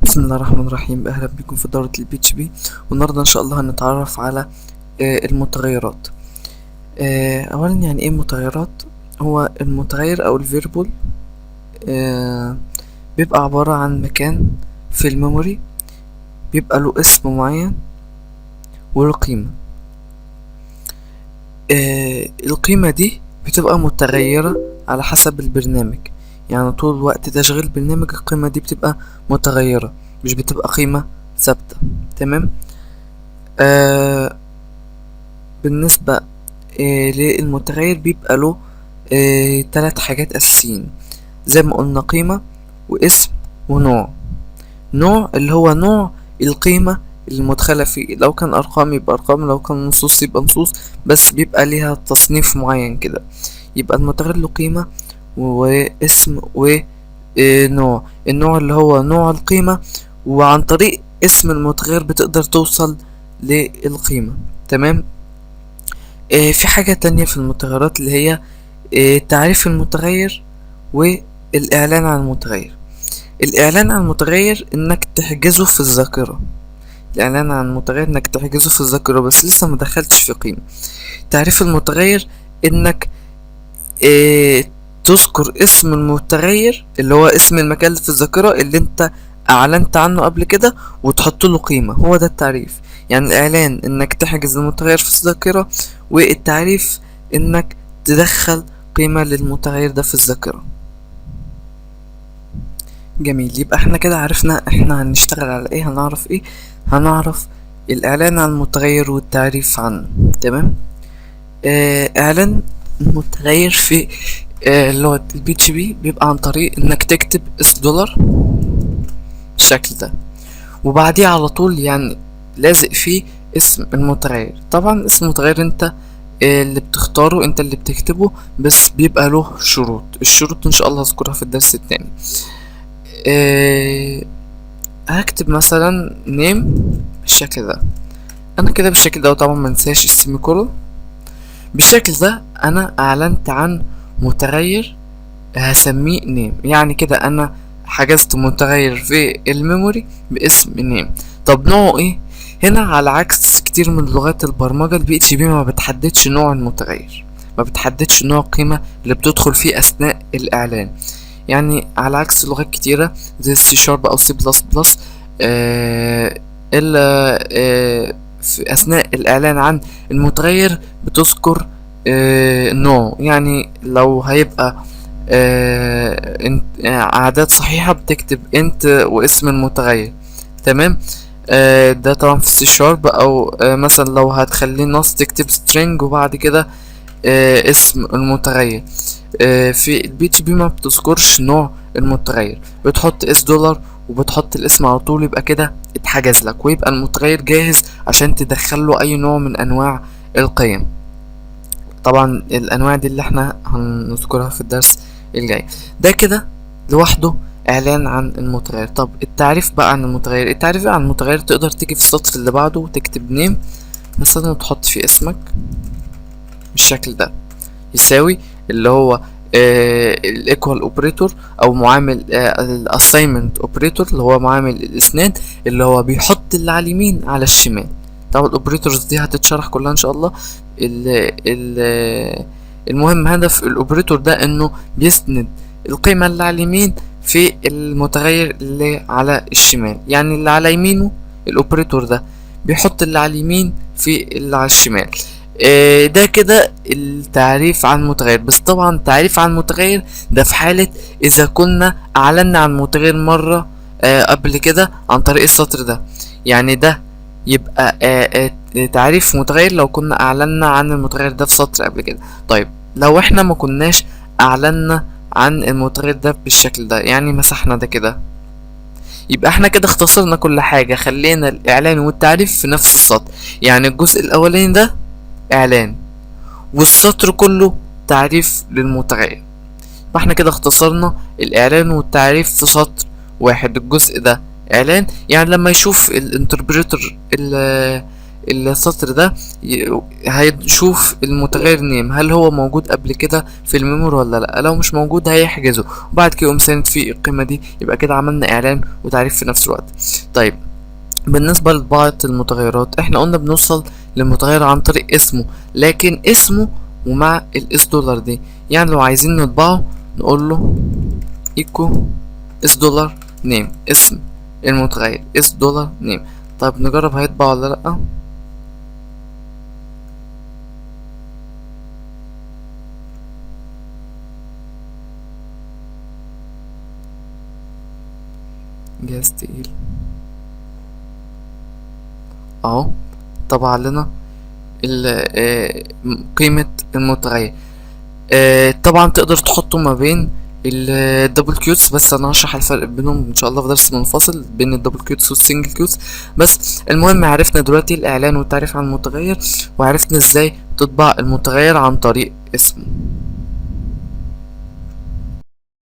بسم الله الرحمن الرحيم. اهلا بكم في دورة ال PHP، والنهارده ان شاء الله هنتعرف على المتغيرات. اولا يعني ايه متغيرات؟ هو المتغير او ال variable بيبقى عبارة عن مكان في ال memory بيبقى له اسم معين وله قيمة. القيمة دي بتبقى متغيرة على حسب البرنامج، يعني طول وقت تشغيل البرنامج القيمة دي بتبقى متغيرة، مش بتبقى قيمة ثابتة. تمام. بالنسبة للمتغير بيبقى له تلات حاجات أساسيين زي ما قلنا: قيمة واسم ونوع. نوع اللي هو نوع القيمة المدخلة فيه، لو كان أرقام يبقى أرقام، لو كان نصوص يبقى نصوص، بس بيبقى ليها تصنيف معين كده. يبقى المتغير له قيمة واسم ونوع. النوع اللي هو نوع القيمة، وعن طريق اسم المتغير بتقدر توصل للقيمة. تمام. في حاجة تانية في المتغيرات اللي هي تعريف المتغير والإعلان عن المتغير. الإعلان عن المتغير إنك تحجزه في الذاكرة. الإعلان عن المتغير إنك تحجزه في الذاكرة بس لسه ما دخلتش في قيمة. تعريف المتغير إنك تذكر اسم المتغير اللي هو اسم المكان اللي في الذاكرة اللي انت اعلنت عنه قبل كده وتحط له قيمة. هو ده التعريف. يعني الاعلان انك تحجز المتغير في الذاكرة، والتعريف انك تدخل قيمة للمتغير ده في الذاكرة. جميل. يبقى احنا كده عرفنا احنا هنشتغل على ايه، هنعرف ايه، هنعرف الاعلان عن المتغير والتعريف عنه. تمام. اعلان المتغير في لغة ال PHP بيبقى عن طريق انك تكتب is dollar بالشكل ده، وبعديه على طول يعني لازق فيه اسم المتغير. طبعا اسم المتغير انت اللي بتختاره، انت اللي بتكتبه، بس بيبقى له شروط. الشروط ان شاء الله هذكرها في الدرس التاني. هكتب مثلا name بالشكل ده، انا كده بالشكل ده، وطبعا منساش ال semicolon. بالشكل ده انا اعلنت عن متغير هسميه name، يعني كده انا حجزت متغير في ال memory باسم name. طب نوعه ايه؟ هنا على عكس كتير من لغات البرمجة، ال PHP ما بتحددش نوع المتغير، ما بتحددش نوع القيمة اللي بتدخل فيه اثناء الاعلان. يعني على عكس لغات كتيرة زي السي شارب او سي بلس بلس، الا في اثناء الاعلان عن المتغير بتذكر نوع، يعني لو هيبقى اعداد صحيحة بتكتب int واسم المتغير. تمام. ده طبعا في السي شارب، او مثلا لو هتخليه نص تكتب string وبعد كده اسم المتغير. في ال PHP ما بتذكرش نوع المتغير، بتحط is dollar وبتحط الاسم على طول، يبقى كده اتحجز لك ويبقى المتغير جاهز عشان تدخله اي نوع من انواع القيم. طبعا الانواع دي اللي احنا هنذكرها في الدرس الجاي. ده كده لوحده اعلان عن المتغير. طب التعريف بقى عن المتغير، التعريف بقى عن المتغير تقدر تيجي في السطر اللي بعده وتكتب name مثلا وتحط فيه اسمك بالشكل ده، يساوي اللي هو ال equal operator او معامل ال assignment operator اللي هو معامل الاسناد، اللي هو بيحط اللي على اليمين على الشمال. طبعا ال operators دي هتتشرح كلها ان شاء الله. ال ال المهم هدف ال operator ده انه بيسند القيمة اللي على اليمين في المتغير اللي على الشمال، يعني اللي على يمينه ال operator ده بيحط اللي على اليمين في اللي على الشمال. ده كده التعريف عن المتغير. بس طبعا تعريف عن المتغير ده في حالة اذا كنا اعلنا عن المتغير مرة قبل كده عن طريق السطر ده، يعني ده يبقى تعريف متغير لو كنا اعلنا عن المتغير ده في سطر قبل كده. طيب لو احنا ما كناش اعلنا عن المتغير ده بالشكل ده، يعني مسحنا ده كده، يبقى احنا كده اختصرنا كل حاجة، خلينا الاعلان والتعريف في نفس السطر. يعني الجزء الاولاني ده اعلان والسطر كله تعريف للمتغير، فاحنا كده اختصرنا الاعلان والتعريف في سطر واحد. الجزء ده اعلان، يعني لما يشوف ال interpreter السطر ده هيشوف المتغير name هل هو موجود قبل كده في ال memory ولا لا. لو مش موجود هيحجزه، وبعد كده يقوم ساند فيه القيمة دي. يبقى كده عملنا اعلان وتعريف في نفس الوقت. طيب بالنسبة لبعض المتغيرات، احنا قلنا بنوصل للمتغير عن طريق اسمه، لكن اسمه ومع ال S dollar دي. يعني لو عايزين نطبعه نقول له echo S dollar name، اسم المتغير S dollar name. طيب نجرب هيطبع ولا لأ. جهاز تقيل اهو، طبع لنا قيمة المتغير. طبعا تقدر تحطه ما بين ال double quotes، بس انا هشرح الفرق بينهم ان شاء الله في درس منفصل بين ال double quotes وال single quotes. بس المهم عرفنا دلوقتي الاعلان والتعريف عن المتغير، وعرفنا ازاي تطبع المتغير عن طريق اسمه.